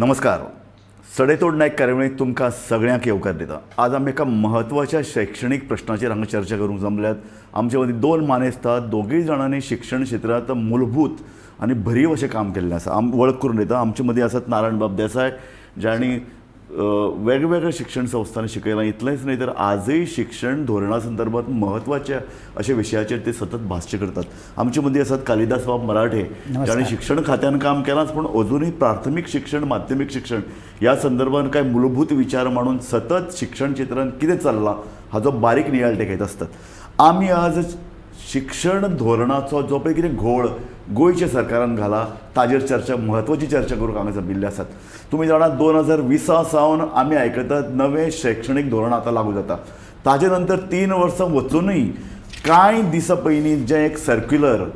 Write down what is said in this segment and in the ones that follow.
नमस्कार. सडेतोड नायक कार्यावळींत तुमकां सगळ्यांक येवकार दिता. आज आमी एका म्हत्वाच्या शैक्षणीक प्रश्नाचेर हांगा चर्चा करूंक जमल्यात. आमचे मदीं दोन मानेस्त आहात. दोगूय जाणांनी शिक्षण क्षेत्रांत मूलभूत आनी भरीव अशें काम केल्लें आसा. आम वळख करून दिता. आमचे मदीं आसात नारायणबाब देसाय, जांणी वेगवेगळ्या शिक्षण संस्थांनी शिकयलां. इतलेंच न्हय तर आजूय शिक्षण धोरणा संदर्भात म्हत्वाच्या अशा विशयाचेर ते सतत भाश्य करतात. आमचे मदीं आसात कालिदास बाब मराठे, जांणी शिक्षण खात्यान काम केलांच, पूण अजुनूय प्राथमीक शिक्षण, माध्यमीक शिक्षण ह्या संदर्भात कांय मूलभूत विचार मांडून सतत शिक्षण क्षेत्रांत कितें चल्लां हाचो बारीक नियाळ ते घेत आसतात. आमी आज शिक्षण धोरणाचो जो पळय कितें घोळ गोंयच्या सरकारान घाला ताजेर चर्चा, म्हत्वाची चर्चा करूंक हांगा जमिल्ले आसात. तुमी जाणा, 2020 सावन आमी आयकतात नवें शैक्षणीक धोरण आतां लागू जाता. ताजे नंतर 3 वर्सां वचुनूय कांय दिसां पयलीं जें एक सर्क्युलर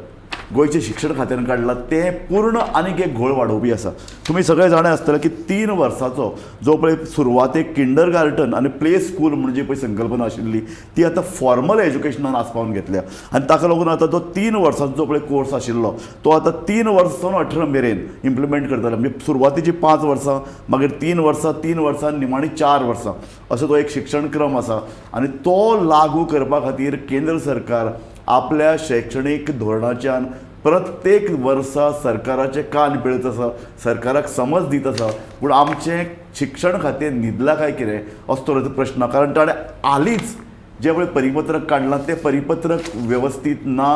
गोंयच्या शिक्षण खात्यान काडलां तें पूर्ण आनीक एक घोळ वाडोवपी आसा. तुमी सगळे जाणा आसतले की 3 वर्साचो जो पळय सुरवातेक किंडर गार्टन आनी प्ले स्कूल म्हणजे पळय संकल्पना आशिल्ली ती आतां फॉर्मल एज्युकेशनान आसपावन घेतल्या आनी ताका लागून आतां तो 3 वर्सांचो जो पळय कोर्स आशिल्लो तो आतां 3 वर्सां 18 मेरेन इम्प्लिमेंट करतले. म्हणजे सुरवातेची 5 वर्सां, मागीर 3 वर्सां, 3 वर्सां, निमाणी 4 वर्सां असो तो एक शिक्षणक्रम आसा आनी तो लागू करपा खातीर केंद्र सरकार आपल्या शैक्षणीक धोरणाच्यान प्रत्येक वर्सा सरकाराचे कान पिळत आसा, सरकाराक समज दीत आसा. पूण आमचें शिक्षण खातें न्हिदलां काय कितें असो तरेचो प्रश्न, कारण ताणें हालींच जें पळय परिपत्रक काडलां तें परिपत्रक वेवस्थीत ना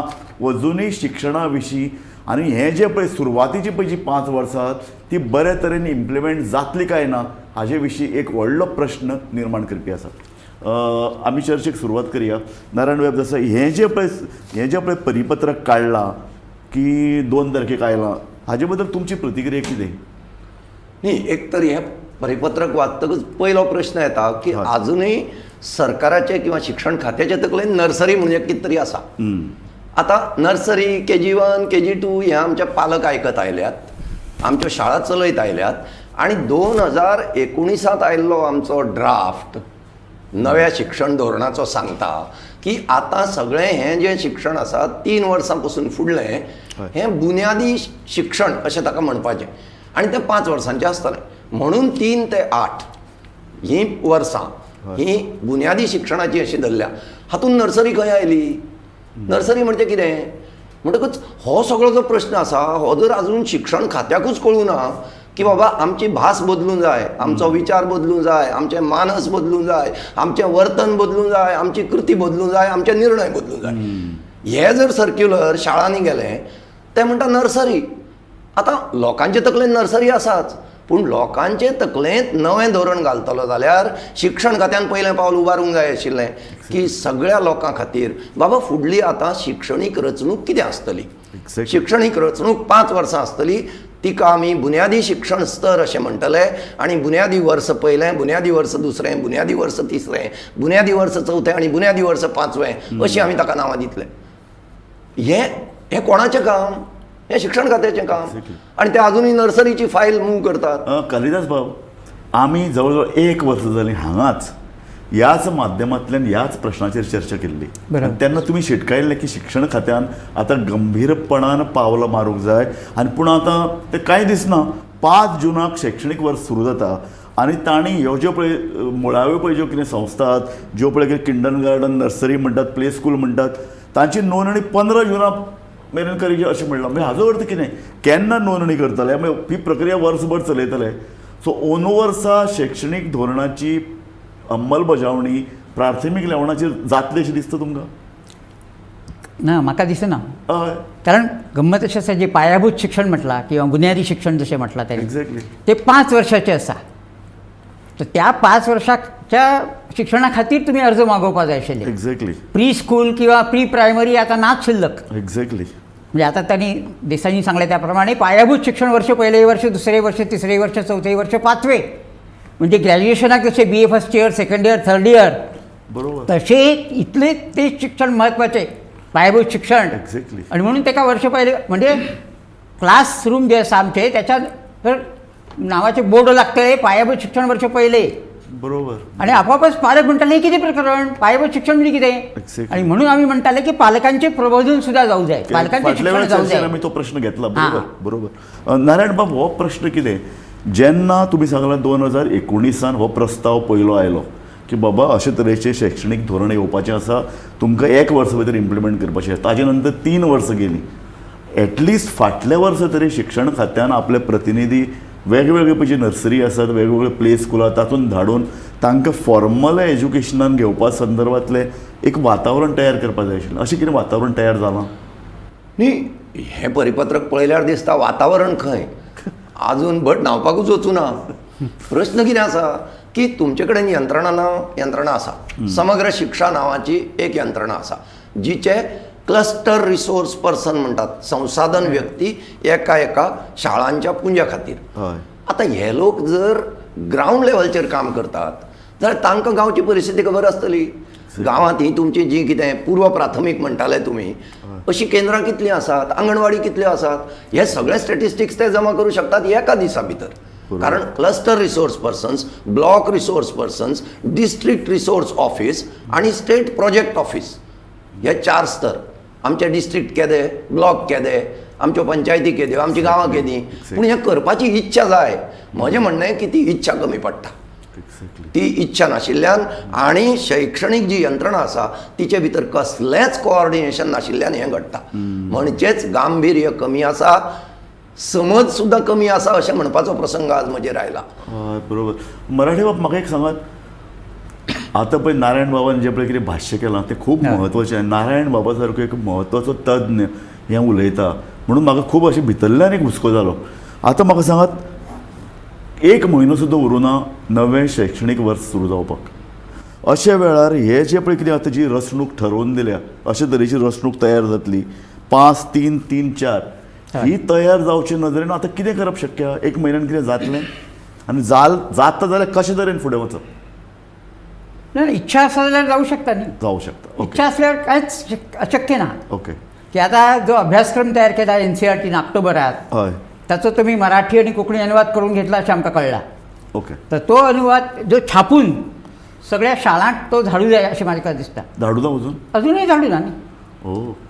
अजुनूय शिक्षणा विशीं. आनी हें जें पळय सुरवातीची पळय जी 5 वर्सां ती बरे तरेन इम्प्लिमेंट जातली काय ना हाजे विशीं एक व्हडलो प्रश्न निर्माण करपी आसा. आमी चर्चेक सुरवात करया. नारायण बाब जसं हें जें पळय परिपत्रक काडलां की 2 तारखेक आयलां हाजे बद्दल तुमची प्रतिक्रिया कितें? न्ही, एक तर हें परिपत्रक वाचतकच पयलो प्रश्न येता की आजुनूय सरकाराचे किंवा शिक्षण खात्याचे तकलेन नर्सरी म्हणजे कितें तरी आसा. आतां नर्सरी, KG 1, KG 2 हे आमचे पालक आयकत आयल्यात, आमच्यो शाळा चलयत आयल्यात आनी 2019 आयिल्लो आमचो ड्राफ्ट नव्या शिक्षण धोरणाचो सांगता की आतां सगळें हें जें शिक्षण आसा 3 वर्सां पसून फुडलें हें बुन्यादी शिक्षण अशें ताका म्हणपाचें आनी तें 5 वर्सांचें आसतलें. म्हणून 3 ते 8 हीं वर्सां हीं बुन्यादी शिक्षणाची अशी धरल्या. हातूंत नर्सरी खंय आयली? नर्सरी म्हणजे कितें? म्हणटकच हो सगळो जो प्रश्न आसा हो जर आजून शिक्षण खात्याकूच कळूं ना की बाबा आमची भास बदलूंक जाय, आमचो विचार बदलूंक जाय, आमचें मानस बदलूंक जाय, आमचें वर्तन बदलूंक जाय, आमची कृती बदलूंक जाय, आमचे निर्णय बदलूंक जाय. हे जर सर्क्युलर शाळांनी गेलें ते म्हणटा नर्सरी. आतां लोकांचे तकलेन नर्सरी आसाच, पूण लोकांचे तकलेंत नवें धोरण घालतलो जाल्यार शिक्षण खात्यान पयलें पावल उबारूंक जाय आशिल्लें की सगळ्या लोकां खातीर बाबा फुडली आतां शिक्षणीक रचणूक कितें आसतली. शिक्षणीक रचणूक 5 वर्सां आसतली, तिका आमी बुन्यादी शिक्षण स्तर अशें म्हणटले आनी बुन्यादी वर्स पयलें, बुन्यादी वर्स दुसरें, बुन्यादी वर्स तिसरें, बुन्यादी वर्स चवथें आनी बुन्यादी वर्स पांचवें अशीं आमी ताका नांवां दितले. हें कोणाचें काम? हें शिक्षण खात्याचें काम. आनी ते आजुनूय नर्सरीची फायल मूव करतात. कालिदास बाब, आमी जवळ जवळ 1 वर्स जालीं हांगाच ह्याच माध्यमांतल्यान ह्याच प्रश्नाचेर चर्चा केल्ली तेन्ना तुमी शिटकायल्लें की शिक्षण खात्यान आतां गंभीरपणान पावलां मारूंक जाय. आनी पूण आतां तें कांय दिसना. 5 जुनाक शैक्षणीक वर्स सुरू जाता आनी तांणी ह्यो ज्यो पळय मुळाव्यो पळय ज्यो कितें संस्था आहात, ज्यो पळय कितें किंडर गार्डन, नर्सरी म्हणटात, प्ले स्कूल म्हणटात, तांची नोंदणी 15 जुना मेरेन करची अशें म्हणलां. म्हणजे हाजो अर्थ कितें? केन्ना नोंदणी करतले? म्हणजे ही प्रक्रिया वर्सभर चलयतले. सो अंदू वर्सा शैक्षणीक धोरणाची अंमलबजावणी प्राथमीक लेवणाचेर जातली अशें दिसता तुमकां? ना, म्हाका दिसना. कारण गंमत अशें आसा, जे पायाभूत शिक्षण म्हटलां किंवा बुन्यादी शिक्षण जशें म्हटलां तें एक्झॅक्टली ते 5 वर्साचें आसा. तर त्या 5 वर्साच्या शिक्षणा खातीर तुमी अर्ज मागोवपा जाय आशिल्ले. एक्झॅक्टली प्री स्कूल किंवा प्री प्रायमरी आतां नाच शिल्लक. एक्झॅक्टली म्हणजे आतां तांणी देसाईंनी सांगलें त्या प्रमाणे पायाभूत शिक्षण वर्ष पयलें वर्ष, दुसरें वर्ष, तिसरें वर्ष, चवथें वर्ष, पांचवें, म्हणजे ग्रॅज्युएशनाक जशें BA first year, second year, third year, बरोबर तशें इतलें तें शिक्षण म्हत्वाचें पायाभूत शिक्षण. एक्झॅक्टली आनी म्हणून ताका वर्ष पयलें म्हणजे क्लासरूम जे आसा आमचे त्याच्या तर नावाचे बोर्ड लागतले पायाभूत शिक्षण वर्ष पयलें. बरोबर. आणि आपोआपच पालक म्हणटाले हे कितें प्रकरण, पायाभूत शिक्षण म्हणजे कितें? आणि म्हणून आमी म्हणटाले की पालकांचें प्रबोधन सुद्दां जावंक जाय, पालकांचें फाटल्या शिक्षण वेळा जावंक चर्चेन जाय. आमी तो प्रश्न घेतला. बरोबर बरोबर. नारायण बाब, हो प्रश्न कितें जेन्ना तुमी सांगलां 2019 हो प्रस्ताव पयलो आयलो की बाबा अशे तरेचें शैक्षणीक धोरण येवपाचें आसा, तुमकां एक वर्सा भितर इम्प्लिमेंट करपाचें आसा, ताजे नंतर 3 वर्सां गेलीं. एटलिस्ट फाटल्या वर्सा तरी शिक्षण खात्यान आपले प्रतिनिधी वेगवेगळे पळय जी नर्सरी आसात, वेगवेगळे प्ले स्कुलां तातूंत धाडून तांकां फॉर्मल एज्युकेशनान घेवपा संदर्भांतलें एक वातावरण तयार करपाक जाय आशिल्लें. अशें कितें वातावरण तयार जालां? न्ही, हें परिपत्रक पळयल्यार दिसता वातावरण खंय आजून भट न्हांवपाकूच वचूं ना. प्रश्न कितें आसा की तुमचे कडेन यंत्रणा ना, यंत्रणा आसा. समग्र शिक्षा नांवाची एक यंत्रणा आसा जिचे क्लस्टर रिसोर्स पर्सन म्हणटात, संसाधन व्यक्ती एका एका शाळांच्या पुंज्या खातीर. आतां हे लोक जर ग्रावंड लेवलचेर काम करतात जाल्यार तांकां गांवची परिस्थिती खबर आसतली. गांवांत ही तुमची जी कितें पूर्व प्राथमीक म्हणटाले तुमी, अशीं केंद्रां कितलीं आसात, आंगणवाडी कितल्यो आसात, हे सगळे स्टेटिस्टिक्स ते जमा करूं शकतात एका दिसा भितर. कारण cluster resource persons, block resource persons, district resource office आनी स्टेट प्रोजेक्ट ऑफिस हे 4 स्तर. आमचे डिस्ट्रिक्ट केदे, ब्लॉक केदे, आमच्यो पंचायती केद्यो, आमची गांवां केदी, पूण हें करपाची इच्छा जाय. म्हजें म्हणणें की ती इच्छा कमी पडटा. ती इच्छा नाशिल्ल्यान आनी शैक्षणीक जी यंत्रणा आसा तिचे भितर कसलेंच कोऑर्डिनेशन नाशिल्ल्यान हें घडटा. म्हणचेच गांभीर्य कमी आसा, समज सुद्दां कमी आसा अशें म्हणपाचो प्रसंग आज म्हजेर आयला. बरोबर. मराठे बाब, म्हाका एक सांगात, आतां पळय नारायण बाबान जें पळय कितें भाश्य केलां तें खूब म्हत्वाचें. नारायण बाबा सारको एक म्हत्वाचो तज्ञ हें उलयता म्हणून म्हाका खूब अशें भितरल्यान एक हुस्को जालो. आतां म्हाका सांगात, 1 म्हयनो सुद्दां उरूना नवें शैक्षणीक वर्स सुरू जावपाक. अशा वेळार हे जे पळय कितें आतां जी रचणूक ठरोवन दिल्या, अशे तरेची रचणूक तयार जातली 5 3 3 4 ही तयार जावचे नदरेन आतां कितें करप शक्य आहा? 1 म्हयन्यान कितें जातलें आनी जाता जाल्यार कशे तरेन फुडें वचप? ना, इच्छा आसा जाल्यार जावं शकता न्ही. जावं शकता. इच्छा आसल्यार कांयच अशक्य ना. ओके. की आता जो अभ्यासक्रम तयार केला NCERT ऑक्टोबरात, हय, ताचो तुमी मराठी आनी कोंकणी अनुवाद करून घेतला अशें आमकां कळ्ळां. ओके. तर तो अनुवाद जो छापून सगळ्या शाळांक तो धाडू जाय अशें म्हाका दिसता. धाडू ना अजून? अजूनय धाडू ना न्ही.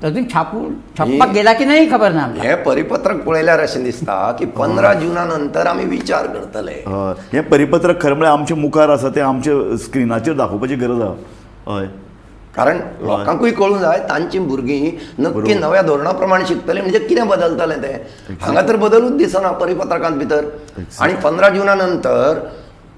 अजून छापपाक गेला की नाही खबर ना. हें परिपत्रक पळयल्यार अशें दिसता की 15 जूना नंतर आमी विचार करतले. हें परिपत्रक खरें म्हळ्यार आमच्या मुखार आसा, तें आमच्या स्क्रिनाचेर दाखोवपाची गरज आसा. हय, कारण लोकांकूय कळूंक जाय तांची भुरगीं नक्की नव्या धोरणा प्रमाणे शिकतलीं म्हणजे कितें बदलतलें तें. हांगा तर बदलूच दिसना परिपत्रकांत भितर. आनी 15 जूना नंतर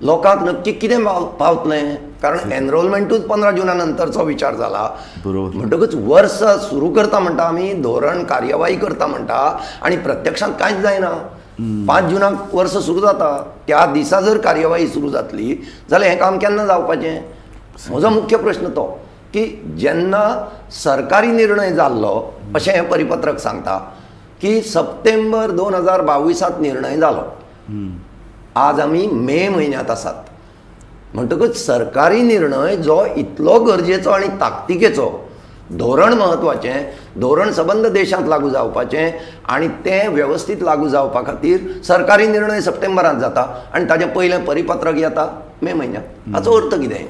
लोकांक नक्की कितें पावतलें, कारण एनरोलमेंटूच 15 जूना नंतरचो विचार जाला. बरोबर. म्हणटकच वर्स सुरू करता म्हणटा आमी, धोरण कार्यवाही करता म्हणटा आनी प्रत्यक्षांत कांयच जायना. 5 जूनाक वर्स सुरू जाता, त्या दिसा जर कार्यवाही सुरू जातली जाल्यार हें काम केन्ना जावपाचें? म्हजो मुख्य प्रश्न तो की जेन्ना सरकारी निर्णय जाल्लो अशें हें परिपत्रक सांगता की सप्टेंबर 2022 निर्णय जालो, आज आमी मे म्हयन्यांत आसात. म्हणटकच सरकारी निर्णय जो इतलो गरजेचो आनी ताकतिकेचो, धोरण म्हत्वाचें, धोरण सबंद देशांत लागू जावपाचें आनी तें वेवस्थीत लागू जावपा खातीर सरकारी निर्णय सप्टेंबरांत जाता आनी ताजें पयलें परिपत्रक येता मे म्हयन्यांत. हाचो अर्थ कितें?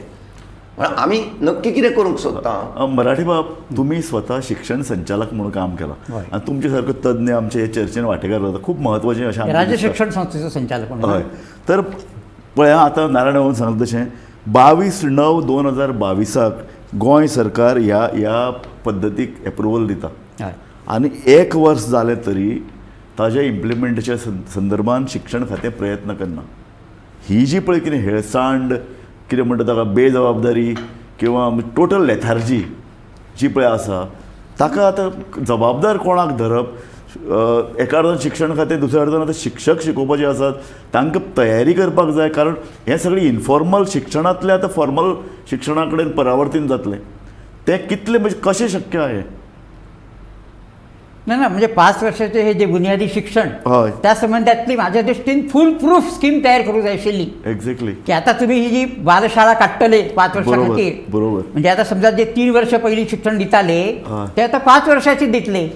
म्हळ्यार आमी नक्की कितें करूंक सोदता? मराठी बाब, तुमी स्वता शिक्षण संचालक म्हणून काम केलां आनी तुमचे सारको तज्ञ आमचे हे चर्चेन वांटेकार जाता, खूब म्हत्वाचें अशें राज्य शिक्षण संस्थेचो संचालक म्हणून. हय. तर पळया आतां नारायण बाबान सांगलें तशें 22/9/2022 गोंय सरकार ह्या ह्या पद्दतीक एप्रुवल दिता आनी 1 वर्स जालें तरी ताज्या इम्प्लिमेंटेशना संदर्भान शिक्षण खातें प्रयत्न करना. ही जी पळय कितें हेळसांड, कितें म्हणटा ताका, बेजबाबदारी किंवा टोटल लेथार्जी जी पळय आसा, ताका आतां जबाबदार कोणाक धरप? एका अर्दान शिक्षण खातें, दुसऱ्या अर्दान आतां शिक्षक शिकोवपाचे आसात, तांकां तयारी करपाक जाय, कारण हें सगळें इनफॉर्मल शिक्षणांतलें आतां फॉर्मल शिक्षणा कडेन परावर्तीन जातलें. तें कितलें म्हणजे कशें शक्य आहा हें? ना ना, म्हणजे 5 वर्षाचे हे जे बुनियादी शिक्षण त्या संबंधातली माझ्या दृष्टीन फुल प्रूफ स्कीम तयार करूंक जाय आशिल्ली. एक्झॅक्टली. की आता तुम्ही ही जी बालशाळा काडटले 5 वर्षा खातीर, बरोबर, म्हणजे आता समजा जे 3 वर्ष पहिली शिक्षण दिताले ते आता 5 वर्षाचे दितले,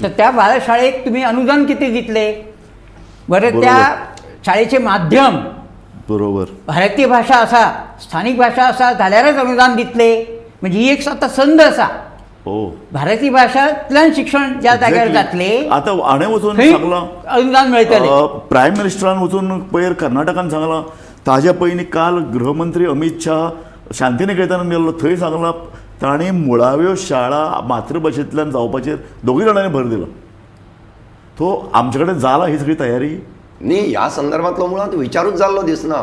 तर त्या बालशाळेक तुम्ही अनुदान किती दितले? बरं, त्या शाळेचे माध्यम बरोबर भारतीय भाषा आसा, स्थानिक भाषा आसा जाल्यारच अनुदान दितले, म्हणजे ही एक आतां संद आसा. ओ भारतीय भाशांतल्यान शिक्षण ज्या जाग्यार जातलें आतां हाणें वचून थंय सांगलां, अनुदान मेळटलें. प्रायम मिनिस्टरान वचून पयर कर्नाटकान सांगलां, ताज्या पयलीं काल गृहमंत्री अमीत शाह शांतिनिकेतनान गेल्लो, थंय सांगलां तांणी मुळाव्यो शाळा मातृभाशेंतल्यान जावपाचेर दोगूय जाणांनी भर दिला. तो आमचे कडेन जाला ही सगळी तयारी? न्ही, ह्या संदर्भांतलो मुळांत विचारूच जाल्लो दिसना.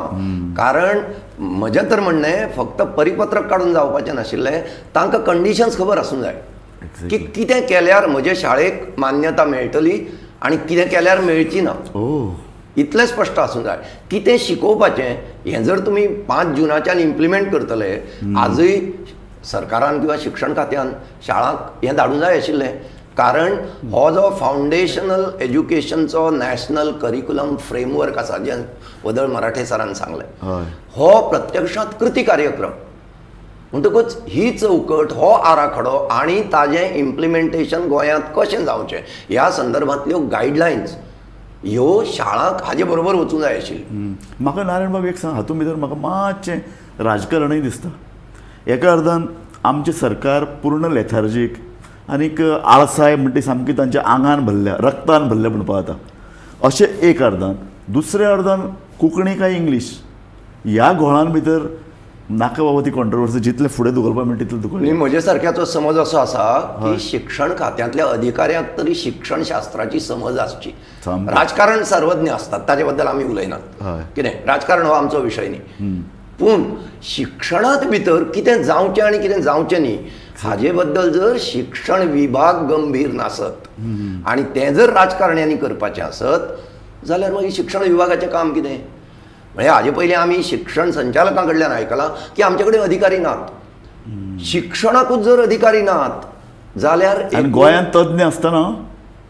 कारण म्हजें तर म्हणणें फक्त परिपत्रक काडून जावपाचें नाशिल्लें, तांकां कंडिशन्स खबर आसूंक जाय की कितें केल्यार म्हजे शाळेक मान्यता मेळटली आनी कितें केल्यार मेळची ना. इतलें स्पश्ट आसूंक जाय. कितें शिकोवपाचें हें जर तुमी 5 जुनाच्यान इम्प्लिमेंट करतले, आजूय सरकारान किंवा शिक्षण खात्यान शाळांक हें धाडूंक जाय आशिल्लें. कारण हो जो फावंडेशनल एज्युकेशनचो नॅशनल करिक्युलम फ्रेमवर्क आसा, जें वदळ मराठे सरान सांगलें, हो प्रत्यक्षांत कृती कार्यक्रम. म्हणटकूच ही चौकट, हो आराखडो आनी ताजें इम्प्लिमेंटेशन गोंयांत कशें जावचें ह्या संदर्भांतल्यो गायडलायन्स ह्यो शाळांक हाजे बरोबर वचूंक जाय आशिल्ल्यो. म्हाका नारायण बाब एक सांग, हातूंत भितर म्हाका मातशें राजकारणूय दिसता. एका अर्दान आमचें सरकार पूर्ण लेथार्जीक आनीक आळसाय म्हणटा सामकी तांच्या आंगान भरल्या, रक्तान भरल्या म्हणपा जाता अशें एक अर्दान. दुसऱ्या अर्दान कोंकणी काय इंग्लीश ह्या घोळान भितर नाका बाबा ती कॉन्ट्रोवर्सी, जितले फुडें धुकलपा मेळटा तितलें धुकल. म्हजे सारक्याचो समज असो आसा की शिक्षण खात्यांतल्या अधिकाऱ्यांक तरी शिक्षण शास्त्राची समज आसची. राजकारण सर्वज्ञ आसतात, ताजे बद्दल आमी उलयनात, कितें राजकारण हो आमचो विशय न्ही. पूण शिक्षणांत भितर कितें जावचें आनी कितें जावचें न्ही हाजे बद्दल जर शिक्षण विभाग गंभीर नासत आनी तें जर राजकारण्यांनी करपाचें आसत जाल्यार मागीर शिक्षण विभागाचें काम कितें? म्हळ्यार हाजे पयलीं आमी शिक्षण संचालकां कडल्यान आयकलां की आमचे कडेन अधिकारी नात. शिक्षणाकूच जर अधिकारी नात जाल्यार गोंयांत तज्ञ आसतना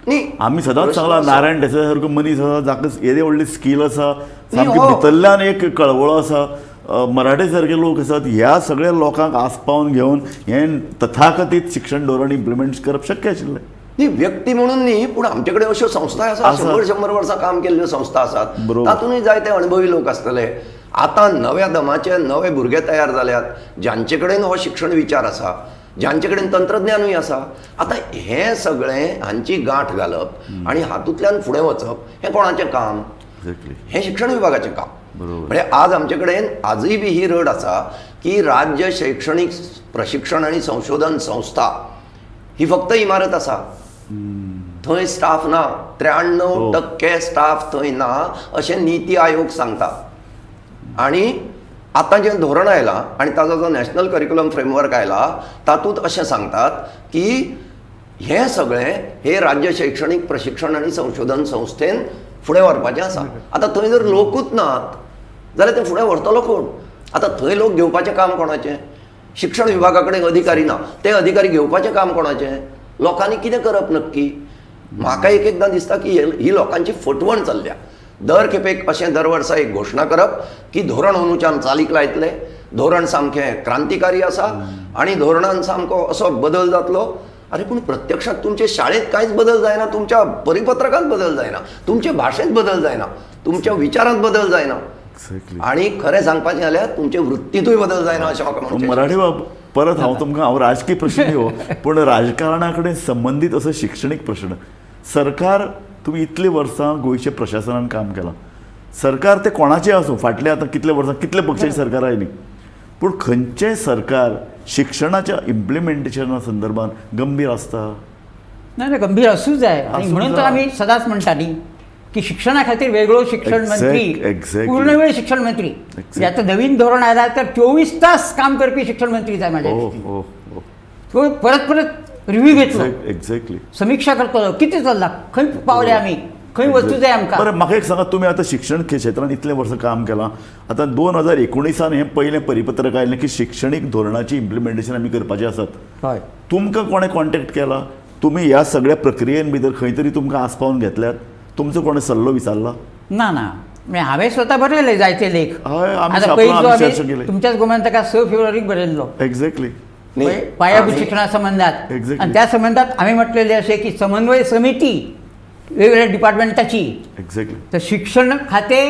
न्ही, आमी सदांच सांगलां नारायण देसाय सारको मनीस आसा जाका येदे व्हडली स्कील आसा, सामकी भितरल्यान एक कळवळो आसा, मराठे सारके लोक आसात, ह्या सगळ्या लोकांक आसपावन घेवन हें तथाकथीत शिक्षण धोरण इम्प्लिमेंट करप शक्य आशिल्लें. न्ही व्यक्ती म्हणून न्ही, पूण आमचे कडेन अश्यो संस्था आसा, 100-100 वर्सां काम केल्ल्यो संस्था आसात, तातूंतय जायते अणभवी लोक आसतले. आतां नव्या दमाचे नवे भुरगे तयार जाल्यात जांचे कडेन हो शिक्षण विचार आसा, जांचे कडेन तंत्रज्ञानूय आसा. आतां हें सगळें हांची गांठ घालप आनी हातूंतल्यान फुडें वचप हें कोणाचें काम? हें शिक्षण विभागाचें काम. म्हणजे आज आमचे कडेन आजूय बी ही रड आसा की राज्य शैक्षणीक प्रशिक्षण आनी संशोधन संस्था ही फक्त इमारत आसा, थंय स्टाफ ना. 93% स्टाफ थंय ना अशें नीती आयोग सांगता. आनी आतां जें धोरण आयलां आनी ताजो जो नॅशनल करिक्युलम फ्रेमवर्क आयला तातूंत अशें सांगतात की हें सगळें हे राज्य शैक्षणीक प्रशिक्षण आनी संशोधन संस्थेन फुडें व्हरपाचें आसा. आतां थंय जर लोकूच नात जाल्यार ते फुडें व्हरतलो कोण? आतां थंय लोक घेवपाचें काम कोणाचें? शिक्षण विभागा कडेन अधिकारी ना, ते अधिकारी घेवपाचें काम कोणाचें? लोकांनी कितें करप नक्की? म्हाका एक एकदां दिसता की ही लोकांची फटवण चल्ल्या. दर खेपेक अशें दर वर्सा एक घोशणा करप की धोरण अंदूच्यान चालीक लायतले, धोरण सामकें क्रांतिकारी आसा आनी धोरणान सामको असो बदल जातलो. अरे पूण प्रत्यक्षात तुमचे शाळेंत कांयच बदल जायना, तुमच्या परिपत्रकांत बदल जायना, तुमचे भाशेंत बदल जायना, तुमच्या विचारांत बदल जायना, आनी खरें सांगपाचें जाल्यार तुमचे वृत्तींतूय बदल जायना अशें म्हाका म्हणचें. मराठी बाब, परत हांव तुमकां, हांव राजकीय प्रश्न न्ही हो, पूण राजकारणा कडेन संबंदीत असो शिक्षणीक प्रश्न. सरकार, तुमी इतलीं वर्सां गोंयच्या प्रशासनान काम केलां, सरकार तें कोणाचें आसूं, फाटले आतां कितले वर्सां कितले पक्षाची सरकार आयली, पूण खंयचें सरकार शिक्षणाच्या इम्प्लिमेंटेशना संदर्भात गंभीर आसता? ना ना, गंभीर आसूं जाय. आनी म्हणून तर आमी सदांच म्हणटा न्ही की शिक्षणा खातीर वेगळो शिक्षण मंत्री, पूर्ण वेळ शिक्षण मंत्री. आतां नवीन धोरण आयलां तर 24 तास काम करपी शिक्षण मंत्री जाय म्हाज्या दृश्टीन. तो परत परत रिव्ह्यू घेतलो, एक्झॅक्टली, समिक्षा करतलो, कितें चल्लां, खंय पावले आमी, खंय वचूं जाय आमकां. बरें, म्हाका एक सांगा, तुमी आतां शिक्षण क्षेत्रांत इतलें वर्सां काम केलां, आतां 2019 हें पयलें परिपत्रक आयलें की शिक्षणीक धोरणाची इम्प्लिमेंटेशन आमी करपाचें आसात. हय, तुमकां कोणें कॉन्टेक्ट केला? तुमी ह्या सगळ्या प्रक्रियेन भितर खंय तरी तुमकां आसपावन घेतल्यात? तुमचो कोणें सल्लो विचारला? ना ना, म्हणजे हांवें स्वता बरयले जायते लेख. हय, आमी पयलीं तुमच्याच गोमंतकात 6 फेब्रुवारीक बरयल्लो. एक्झॅक्टली, पायाभूत शिक्षणा संबंधात. आनी त्या संबंधात आमी म्हटलेले अशें की समन्वय समिती वेगवेगळ्या डिपार्टमेंटाची. एक्झॅक्टली. तर शिक्षण खाते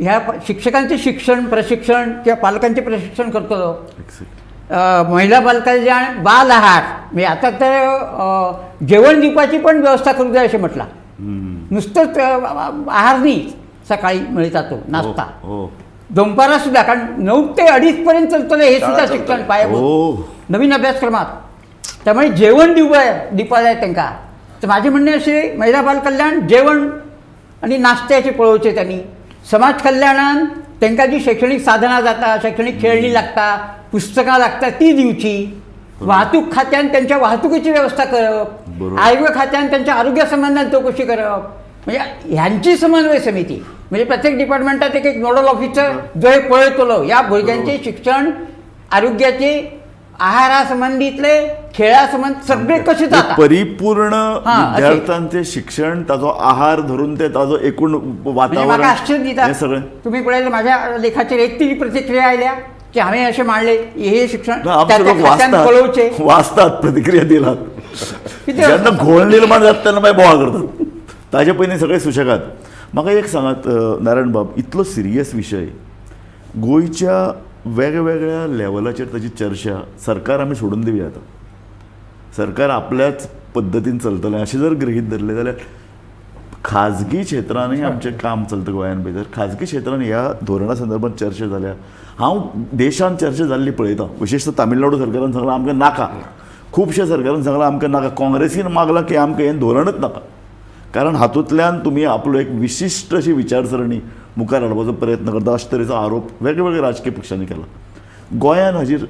ह्या शिक्षकांचें शिक्षण प्रशिक्षण किंवा पालकांचें प्रशिक्षण करतलो. एक्झॅक्टली. महिला बालकल्याण बाल आहार म्हणजे आता तर जेवण दिवपाची पण व्यवस्था करूंक जाय अशें म्हटलां. नुसतंच आहार न्ही सकाळी मिळता तो नाश्ता, दनपारां सुद्दां, कारण 9 ते 2:30 पर्यंत चलतलें हे सुद्दां शिक्षण पायाभूत नवीन अभ्यासक्रमात. त्यामुळे जेवण दिवपा जाय तांकां. तर माझे म्हणणें अशें महिला बाल कल्याण जेवण आनी नाश्त्याचें पळोवचें त्यांनी. समाज कल्याणान तांकां जी शैक्षणीक साधनां जाता, शैक्षणीक खेळणी लागता, पुस्तकां लागता ती दिवची. वाहतूक खात्यान त्यांच्या वाहतुकीची व्यवस्था करप, आरोग्य खात्यान त्यांच्या आरोग्या संबंधान चौकशी करप, म्हणजे ह्यांची समन्वय समिती म्हणजे प्रत्येक डिपार्टमेंटात एक एक नोडल ऑफिसर जो हे पळयतलो ह्या भुरग्यांचे शिक्षण, आरोग्याचे, आहारा संबंदीतले, खेळा संबंद सगळे कसे जाता परिपूर्ण विद्यार्थ्यांचे शिक्षण, ताजो आहार धरून ते ताजो एकूण वातावरण. म्हाका आश्चर्य दिता सगळें. तुम्ही पळयलें माझ्या लेखाचेर एक तरी प्रतिक्रिया आयल्या की हांवें अशें मांडलें हे शिक्षण पळोवचें, वाचतात, प्रतिक्रिया दिलात. जेन्ना घोळ निर्माण जाता तेन्ना मागीर बोवाळ करतात, ताजे पयलीं सगळे सुशेगाद. म्हाका एक सांगात नारायण बाब, इतलो सिरियस विशय गोंयच्या वेगवेगळ्या लेवलाचेर ताची चर्चा, सरकार आमी सोडून दिवया, आतां सरकार आपल्याच पद्दतीन चलतलें अशें जर गृहीत धरलें जाल्यार खाजगी क्षेत्रानूय आमचें काम चलता गोंयान भितर, खाजगी क्षेत्रान ह्या धोरणा संदर्भात चर्चा जाल्या. हांव देशांत चर्चा जाल्ली पळयतां, विशेशतः तामिळनाडू सरकारान सांगलां आमकां नाका, खुबश्या सरकारान सांगलां आमकां नाका, काँग्रेसीन मागलां की आमकां हें धोरणच नाका, कारण हातूंतल्यान तुमी आपलो एक विशिश्ट अशी विचारसरणी मुखार हाडपाचो प्रयत्न करता अशे तरेचो आरोप वेगवेगळ्या राजकीय पक्षांनी केला. गोंयान हाजेर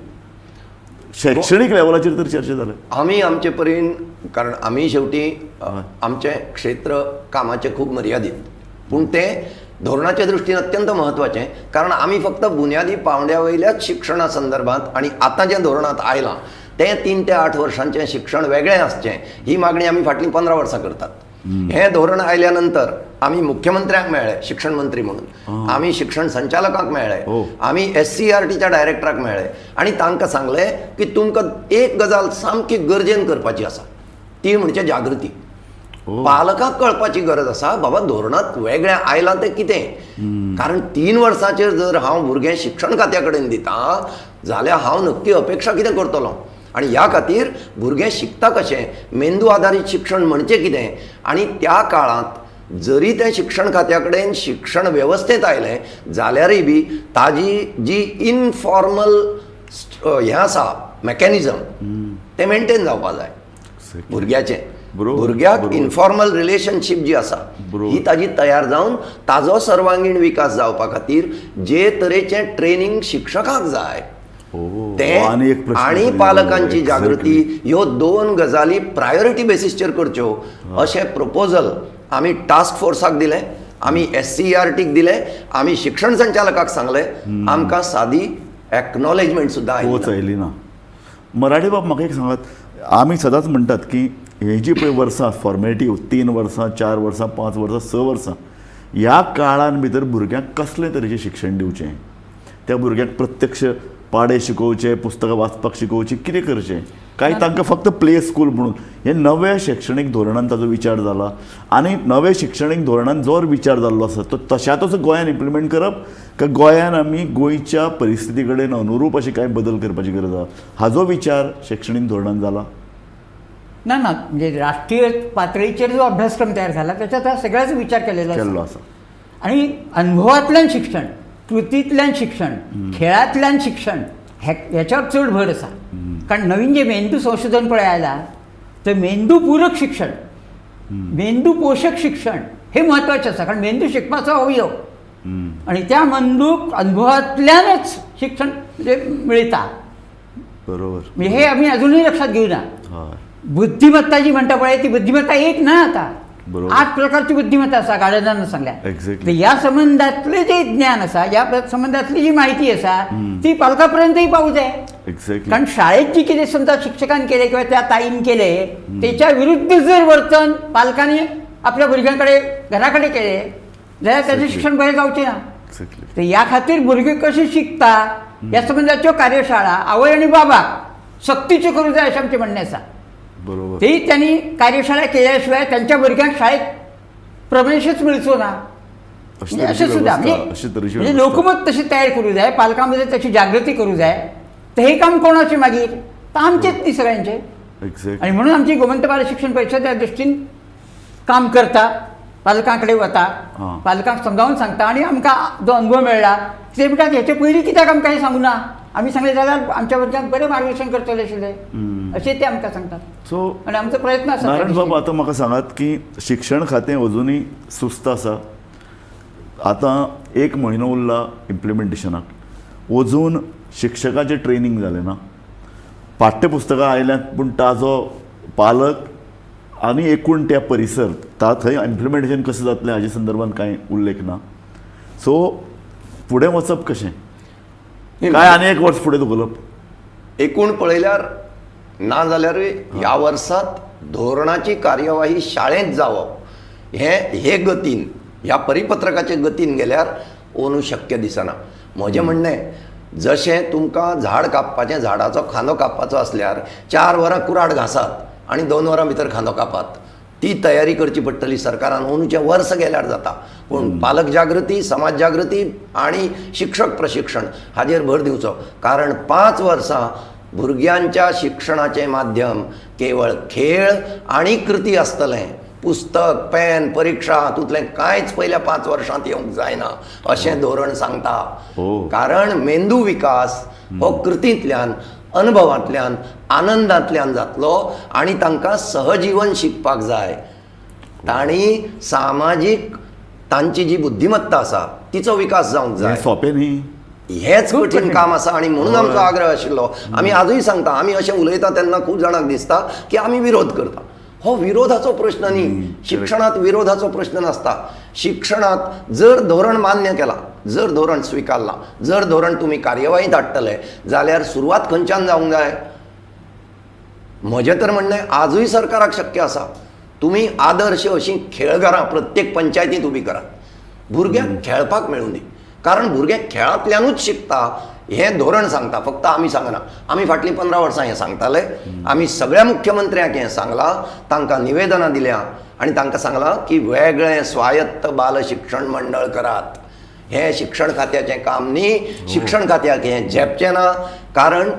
शैक्षणीक लेवलाचेर तर चर्चा जाल्या. आमी आमचे परीन, कारण आमी शेवटी आमचें क्षेत्र कामाचें खूब मर्यादीत, पूण तें धोरणाच्या दृश्टीन अत्यंत म्हत्वाचें, कारण आमी फक्त बुन्यादी पावंड्या वयल्याच शिक्षणा संदर्भात आनी आतां जें धोरणांत आयलां तें 3 ते 8 वर्सांचें शिक्षण वेगळें आसचें ही मागणी आमी फाटलीं 15 वर्सां करतात. हें धोरण आयल्या नंतर आमी मुख्यमंत्र्यांक मेळ्ळे शिक्षण मंत्री म्हणून, आमी शिक्षण संचालकांक मेळ्ळे, आमी SCERTच्या डायरेक्टराक मेळ्ळे आनी तांकां सांगलें की तुमकां एक गजाल सामकी गरजेन करपाची आसा, ती म्हणजे जागृती. पालकांक कळपाची गरज आसा बाबा धोरणांत वेगळें आयलां तें कितें, कारण 3 वर्सांचेर जर हांव भुरगें शिक्षण खात्या कडेन दिता जाल्यार हांव नक्की अपेक्षा कितें करतलो, आनी ह्या खातीर भुरगें शिकता कशें, मेंदू आदारीत शिक्षण म्हणजे कितें, आनी त्या काळांत जरी तें शिक्षण खात्या कडेन शिक्षण वेवस्थेंत आयलें जाल्यारय बी ताजी जी इनफॉर्मल हें आसा मॅकॅनिजम तें मेनटेन जावपा जाय भुरग्याचें. भुरग्याक इनफॉर्मल रिलेशनशीप जी आसा ही ताजी तयार जावन ताजो सर्वांगीण विकास जावपा खातीर जे तरेचें ट्रेनींग शिक्षकांक जाय तें आनी पालकांची जागृती, ह्यो 2 गजाली प्रायोरिटी बेसीसचेर करच्यो अशें प्रपोजल आमी टास्क फोर्साक दिलें, आमी SCERTक दिलें, आमी शिक्षण संचालकाक सांगलें. आमकां सादी एक्नॉलेजमेंट सुद्दां आयली ना. मराठी बाब म्हाका एक सांगात, आमी सदांच म्हणटात की ही जी पळय वर्सां फॉर्मेटीव 3 वर्सां, 4 वर्सां, 5 वर्सां, 6 वर्सां, ह्या काळान भितर भुरग्यांक कसले तरेचें शिक्षण दिवचें, त्या भुरग्यांक प्रत्यक्ष पाडे शिकोवचे, पुस्तकां वाचपाक शिकोवचीं, कितें करचें, काय तांकां फक्त प्ले स्कूल म्हणून हे नव्या शैक्षणीक धोरणान ताजो विचार जाला आनी नव्या शिक्षणीक धोरणान जो विचार जाल्लो आसा तो तशातच गोंयान इम्प्लिमेंट करप काय गोंयान आमी गोंयच्या परिस्थिती कडेन अनुरूप अशे कांय बदल करपाची गरज आसा, हाजो विचार शैक्षणीक धोरणान जाला ना? ना, म्हणजे राष्ट्रीय पातळीचेर जो अभ्यासक्रम तयार झाला त्याच्यात हा सगळ्याच विचार केलेला आसा. आणि अनुभवांतल्यान शिक्षण, कृतींतल्यान शिक्षण, खेळांतल्यान शिक्षण ह्याच्यावर चड भर आसा. कारण नवीन जे मेंदू संशोधन पळय आयला तर मेंदूपूरक शिक्षण, मेंदू पोषक शिक्षण हे म्हत्वाचें आसा. कारण मेंदू शिकपाचो अवयव आणि त्या मेंदूक अनुभवांतल्यानच शिक्षण म्हणजे मिळता. बरोबर, म्हणजे हे आमी अजूनही लक्षात घेवना. बुद्धिमत्ता जी म्हणटा पळय ती बुद्धिमत्ता एक ना, आता 8 प्रकारची बुद्धिमत्ता आसा गार्डनान सांगल्या. तर ह्या संबंधातले जे ज्ञान आसा, ह्या संबंधातली जी माहिती आसा ती पालकापर्यंतही पावू जाय. कारण शाळेत जी कितें समजा शिक्षकान केले किंवा त्या ताईन केले त्याच्या विरुद्ध जर वर्तन पालकांनी आपल्या भुरग्यांकडे घराकडे केले जाल्यार त्याचें शिक्षण बरें जावचें ना. तर ह्या खातीर भुरगीं कशी शिकता ह्या संबंदाच्यो कार्यशाळा आवय आनी बाबाक सक्तीच्यो करूंक जाय अशें आमचें म्हणणें आसा. बरोबर, तेही त्यांनी कार्यशाळा केल्याशिवाय त्यांच्या भुरग्यांक शाळेत प्रवेशच मिळचो ना अशें सुद्दां. म्हणजे लोकमत तशें तयार करूंक जाय, पालकां मध्ये तशी जागृती करूंक जाय, तर हे काम कोणाचें मागीर? तर आमचेच न्ही सगळ्यांचे. एक्झॅक्ट. आणि म्हणून आमची गोमंत बाल शिक्षण परिषद त्या दृष्टीन काम करता, पालकां कडेन वता, पालकांक समजावन सांगता. आनी आमकां जो अनुभव मेळ्ळा ते म्हणटात हेचे पयलीं कित्याक आमकां हें सांगूं ना, आमी सांगलें जाल्यार आमच्या भुरग्यांक बरें मार्गदर्शन करतले आशिल्ले अशें ते आमकां सांगतात. सो आनी आमचो प्रयत्न आसा. नारायण बाबू, आतां म्हाका सांगात की शिक्षण खातें अजुनूय सुस्त आसा. आतां 1 म्हयनो उरला इम्प्लिमेंटेशनाक, अजून शिक्षकाचें ट्रेनींग जालें ना, पाठ्यपुस्तकां आयल्यांत पूण ताजो पालक आनी एकूण त्या परिसर ता थंय इम्प्लिमेंटेशन कशें जातलें हाजे संदर्भात कांय उल्लेख ना. सो फुडें वचप कशें काय आनी 1 वर्स फुडें धुकलप? एकूण पळयल्यार ना जाल्यारूय ह्या वर्सात धोरणाची कार्यवाही शाळेंत जावप हें हे गतीन, ह्या परिपत्रकाचे गतीन गेल्यार अंदू शक्य दिसना. म्हजें म्हणणें, जशें तुमकां झाड कापपाचें, झाडाचो खांदो कापपाचो आसल्यार 4 वरां कुराड घांसात आनी 2 वरां भितर खांदो कापात, ती तयारी करची पडटली सरकारान. अंदूचें वर्स गेल्यार जाता, पूण पालक जागृती, समाज जागृती आनी शिक्षक प्रशिक्षण हाजेर भर दिवचो. कारण 5 वर्सां भुरग्यांच्या शिक्षणाचें माध्यम केवळ खेळ आनी कृती आसतलें. पुस्तक, पेन, परिक्षा हातूंतलें कांयच पयल्या 5 वर्सांत येवंक जायना अशें धोरण सांगता. कारण मेंदू विकास हो कृतींतल्यान, अनुभवांतल्यान, आनंदांतल्यान जातलो आनी तांकां सहजीवन शिकपाक जाय. तांणी सामाजीक तांची जी बुद्धिमत्ता आसा तिचो विकास जावंक जाय. सोंपें न्ही, हेच कठीण काम आसा. आनी म्हणून आमचो आग्रह आशिल्लो, आमी आजूय सांगता, आमी अशें उलयता तेन्ना खूब जाणांक दिसता की आमी विरोध करता. हो विरोधाचो प्रश्न न्ही, शिक्षणांत विरोधाचो प्रश्न नासता. शिक्षणांत जर धोरण मान्य केलां, जर धोरण स्विकारलां, जर धोरण तुमी कार्यवाहीत हाडटले जाल्यार सुरवात खंयच्यान जावंक जाय? म्हजें तर म्हणणें आजूय सरकाराक शक्य आसा, तुमी आदर्श अशीं खेळघरां प्रत्येक पंचायतींत उबी करात, भुरग्यांक खेळपाक मेळूं दी. कारण भुरगें खेळांतल्यानूच शिकता हें धोरण सांगता, फक्त आमी सांगना. आमी फाटलीं 15 वर्सां हें सांगताले, आमी सगळ्या मुख्यमंत्र्यांक हें सांगलां, तांकां निवेदनां दिल्या आनी तांकां सांगलां की वेगळें स्वायत्त बाल शिक्षण मंडळ करात. हें शिक्षण खात्याचें काम न्ही, शिक्षण खात्याक हें झेपचें ना. कारण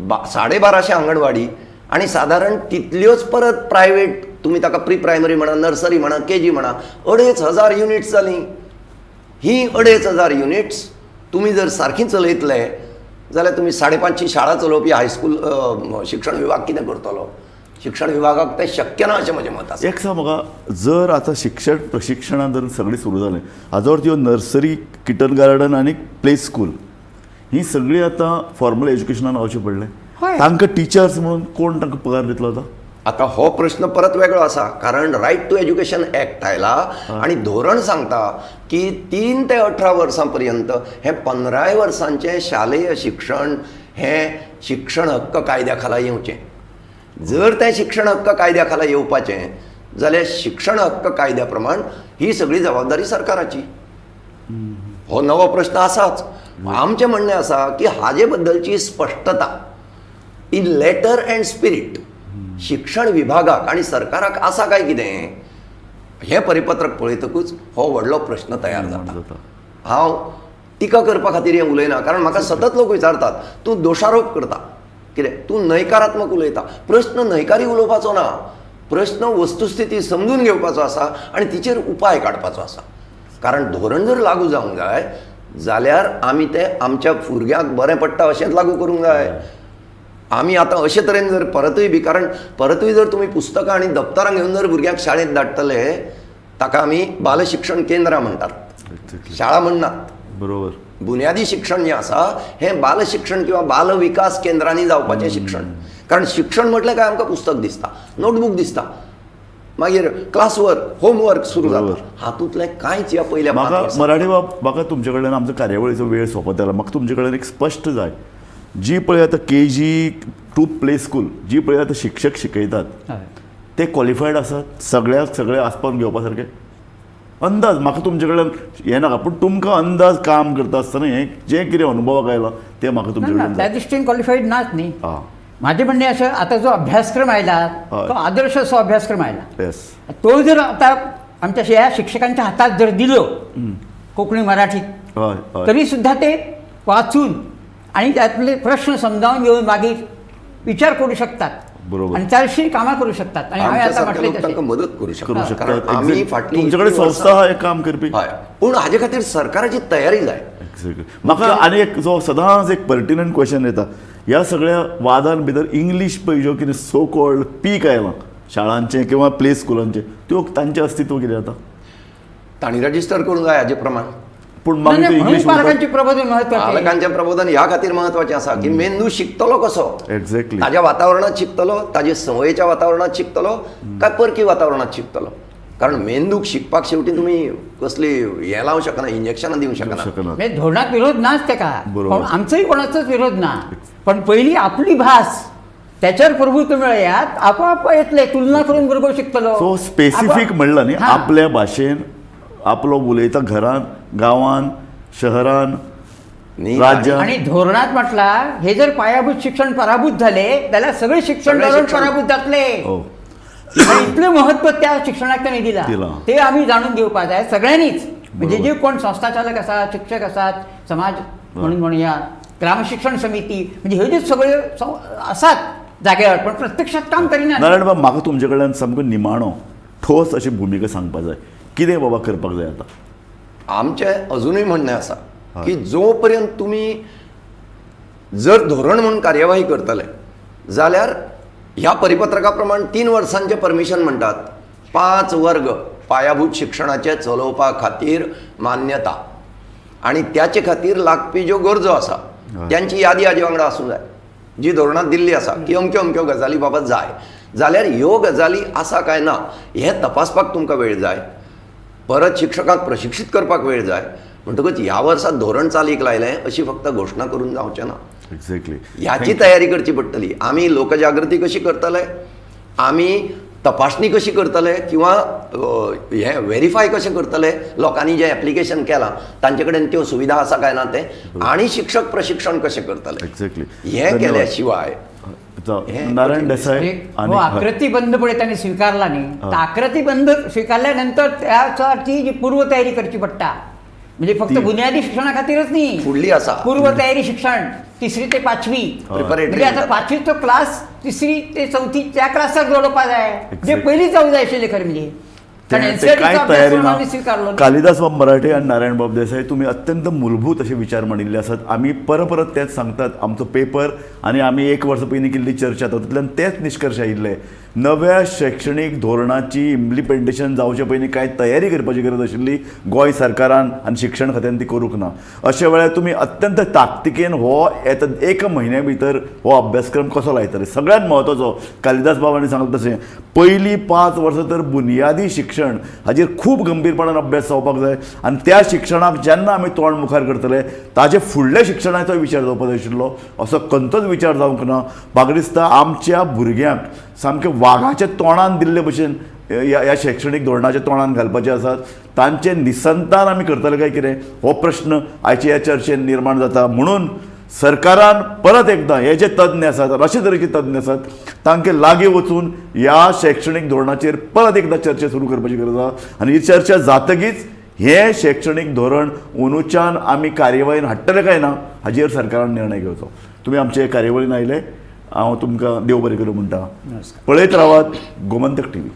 1250 आंगणवाडी आनी सादारण तितल्योच परत प्रायवेट, तुमी ताका प्री प्रायमरी म्हणा, नर्सरी म्हणा, केजी म्हणा, 2500 युनिट्स जालीं. ही 2500 युनिट्स तुमी जर सारकी चलयतले जाल्यार तुमी 550 शाळा चलोवपी हायस्कूल शिक्षण विभाग कितें करतलो? शिक्षण विभागाक तें शक्य ना अशें म्हजें मत आसा. एक सांग म्हाका, जर आतां शिक्षण प्रशिक्षणां जर सगळीं सुरू जालें, हाजो अर्थ ह्यो नर्सरी, किटन गार्डन आनी प्ले स्कूल ही सगळीं आतां फॉर्मल एज्युकेशनान रावचें पडलें. तांकां टिचर्स म्हणून कोण तांकां पगार दितलो आतां? आतां हो प्रश्न परत वेगळो आसा. कारण रायट टू एज्युकेशन एक्ट आयला आनी धोरण सांगता की 3 ते 18 वर्सां पर्यंत हें 15 वर्सांचें शालेय शिक्षण हें शिक्षण हक्क कायद्या खाला येवचें. जर तें शिक्षण हक्क कायद्या खाला येवपाचें जाल्यार शिक्षण हक्क कायद्या प्रमाण ही सगळी जबाबदारी सरकाराची. हो नवो प्रश्न आसाच. आमचें म्हणणें आसा की हाजे बद्दलची स्पश्टता इन लेटर अँड स्पिरीट शिक्षण विभागाक आनी सरकाराक आसा काय कितें हें परिपत्रक पळयतकूच हो व्हडलो प्रश्न तयार जाता. हांव टिका करपा खातीर हें उलयना, कारण म्हाका सतत लोक विचारतात, तूं दोशारोप करता कितें, तूं न्हयकारात्मक उलयता. प्रश्न न्हयकारी उलोवपाचो ना, प्रश्न वस्तुस्थिती समजून घेवपाचो आसा आनी तिचेर उपाय काडपाचो आसा. कारण धोरण जर लागू जावंक जाय जाल्यार आमी तें आमच्या भुरग्यांक बरें पडटा अशेंच लागू करूंक जाय. आमी आतां अशे तरेन जर परतूय बी, कारण परतूय जर तुमी पुस्तकां आनी दप्तरां घेवन जर भुरग्यांक शाळेंत धाडटले, ताका आमी बाल शिक्षण केंद्रां म्हणटात, शाळा म्हणनात. बरोबर. बुन्यादी शिक्षण जें आसा हें बाल शिक्षण किंवा बाल विकास केंद्रांनी जावपाचें शिक्षण. कारण शिक्षण म्हटलें काय आमकां पुस्तक दिसता, नोटबूक दिसता, मागीर क्लास वर्क, होमवर्क सुरू जाता. हातूंतलें कांयच ह्या पयल्या म्हाका मराठी बाब, म्हाका तुमचे कडल्यान आमचो कार्यावळीचो वेळ सोंपत आयला, म्हाका तुमचे कडल्यान एक स्पश्ट जाय, जी पळय आतां KG to play school जी पळय आतां शिक्षक शिकयतात ते क्वॉलिफायड आसात सगळ्याक सगळे आसपावन घेवपा सारके? अंदाज म्हाका तुमचे कडल्यान हें नाका, पूण तुमकां अंदाज काम करता आसतना हें जें कितें अनुभवाक आयलां तें म्हाका तुमचे कडल्यान. त्या दृश्टीन क्वॉलिफायड नाच न्ही. म्हाजें म्हणणें अशें, आतां जो अभ्यासक्रम आयला तो आदर्श असो अभ्यासक्रम आयला, तो जर आतां आमच्या ह्या शिक्षकांच्या हातात जर दिलो कोंकणी मराठीत तरी सुद्धा ते वाचून आणि त्यातले प्रश्न समजावून घेऊन मागीर विचार करू शकतात बरोबर. आणि चारशी कामां करू शकतात. आणि हांवें आतां आमच्या म्हटलें लोक तशें तांकां मदत करू करू शकतात, कारण शकतात. आमी Exactly. फाटली तुमचे कडेन इतलीं संस्था वर्सां- आहा हें काम करपी. हय, पूण हाजे खातीर सरकाराची तयारी जाय. एक्झॅक्टली. म्हाका आनी एक जो सदांच एक पर्टिनंट क्वेश्चन येता ह्या सगळ्या वादान भितर, इंग्लीश पळय ज्यो कितें सो कॉल्ड पीक आयलां शाळांचें किंवा प्ले स्कुलांचें, त्यो तांचें अस्तित्व कितें जाता? तांणी रजिस्टर करूंक जाय हाजे प्रमाण. पूण नाही, मागीर नाही, ते म्हणून इंग्लीश पालकांची प्रबोधन महत्वाचें. पालकांचें प्रबोधन ह्या खातीर म्हत्वाचें आसा की मेंदू शिकतलो कसो, एक्झॅक्टली, ताज्या वातावरणांत शिकतलो, ताजे संवयेच्या वातावरणांत शिकतलो काय परकी वातावरणांत शिकतलो. कारण मेंदूक शिकपाक शेवटी तुमी कसली हें लावंक शकना, इंजेक्शनां दिवंक शकना. शकना. म्हणजे धोरणात विरोध नाच तेका, बरोबर. पण आमचोय कोणाचोच विरोध ना, पण पहिली आपली भास त्याच्यावर प्रभुत्व मेळयात, आपोआप येतले, तुलना करून भुरगो शिकतलो. सो स्पेसिफीक म्हणलां न्ही, हां. आपल्या भाशेन आपलो उलयता घरान, गांवान, शहरान, न्ही, राज्यान. आणि धोरणात म्हटला हे जर पायाभूत शिक्षण पराभूत झाले जाल्यार सगळे शिक्षण सगळें धोरण शिक्षण. पराभूत जातले. हो, आणि इतलें महत्व त्या शिक्षणाक ताणें दिलां दिलां. ते आमी जाणून घेवपाक जाय सगळ्यांनीच. म्हणजे बरोबर. जे कोण संस्थाचालक आसात, शिक्षक आसात, समाज म्हणून म्हणया, ग्रामशिक्षण समिती, म्हणजे हे जे सगळे आसात जाग्यावर, पण प्रत्यक्षात काम करिना. नारायण बाब, म्हाका तुमचे कडल्यान सामको निमाणो ठोस अशी भुमिका सांगपाक जाय, कितें बाबा करपाक जाय आतां? आमचें अजुनूय म्हणणें आसा की जो पर्यंत तुमी जर धोरण म्हणून कार्यवाही करतले जाल्यार ह्या परिपत्रका प्रमाण 3 वर्सांचें परमिशन म्हणटात, 5 वर्ग पायाभूत शिक्षणाचे चलोवपा खातीर मान्यता, आनी त्याचे खातीर लागपी ज्यो गरजो आसा त्यांची यादी हाजे वांगडा आसूंक जाय, जी धोरणांत दिल्ली आसा की अमक्यो अमक्यो गजाली बाबा जाय, जाल्यार ह्यो गजाली आसा काय ना हें तपासपाक तुमकां वेळ जाय, परत शिक्षकांक प्रशिक्षीत करपाक वेळ जाय. म्हणटकच ह्या वर्सा धोरण चालीक लायलें अशी फक्त घोशणा करून जावचें ना. एक्झॅक्टली, ह्याची तयारी करची पडटली. आमी लोकजागृती कशी करतले, आमी तपासणी कशी करतले किंवा हें व्हेरीफाय कशें करतले लोकांनी जें एप्लिकेशन केलां तांचे कडेन त्यो सुविधा आसा काय ना तें, आणि शिक्षक प्रशिक्षण कशें करतले. एक्झॅक्टली. हें केल्या शिवाय नारायण देसाय हो, आकृतीबंध पळय त्यांनी स्वीकारला न्ही, तर आकृतीबंध स्वीकारल्यानंतर त्यासाठी जी पूर्वतयारी करची पडटा, म्हणजे फक्त बुनियादी शिक्षणा खातीरच न्ही, फुडली आसा पूर्वतयारी शिक्षण 3री ते 5वी, प्रिपरेटरी, म्हणजे आता 5वीचो क्लास 3री ते 4थी त्या क्लासाक जोडपा जाय, जे पयलीं जावंक जाय आशिल्लें खरें म्हणजे. काय तयारी ना. कालिदास बाब मराठे आनी नारायण बाब देसाय, तुमी अत्यंत मूलभूत असे विचार मांडिल्ले आसात. आमी परत परत तेच सांगतात, आमचो पेपर आनी आमी 1 वर्सा पयलीं केल्ली चर्चा तातूंतल्यान तेच निश्कर्श आयिल्ले. नव्या शैक्षणीक धोरणाची इम्प्लिमेंटेशन जावचे पयलीं कांय तयारी करपाची गरज आशिल्ली गोंय सरकारान आनी शिक्षण खात्यान ती करूंक ना. अशा वेळार तुमी अत्यंत ताकतिकेन हो येता 1 म्हयन्या भितर हो अभ्यासक्रम कसो लायतले. सगळ्यांत म्हत्वाचो कालिदास बाबांनी सांगलें तशें पयलीं 5 वर्सां तर बुनियादी शिक्षण हाजेर खूब गंभीरपणान अभ्यास जावपाक जाय आनी त्या शिक्षणाक जेन्ना आमी तोंड मुखार करतले ताजे फुडल्या शिक्षणाचो विचार जावपाक जाय आशिल्लो, असो खंयचोच विचार जावंक ना. म्हाका दिसता आमच्या भुरग्यांक सामकें वागाच्या तोंडान दिल्ले भशेन ह्या शैक्षणीक धोरणाच्या तोंडान घालपाचे आसात. तांचे निसंतान आमी करतले काय कितें हो प्रश्न आयच्या ह्या चर्चेन निर्माण जाता. म्हणून सरकारान परत एकदां हे जे तज्ञ आसात, अशे तरेचे तज्ञ आसात, तांकां लागीं वचून ह्या शैक्षणीक धोरणाचेर परत एकदां चर्चा सुरू करपाची गरज आसा. आनी ही चर्चा जातकीच हें शैक्षणीक धोरण अंदूच्यान आमी कार्यवाहीन हाडटले काय ना हाजेर सरकारान निर्णय घेवचो. तुमी आमचे कार्यावळीन आयले, हांव तुमकां देव बरें करूं म्हणटा. पळयत रावात गोमंतक टीव्ही.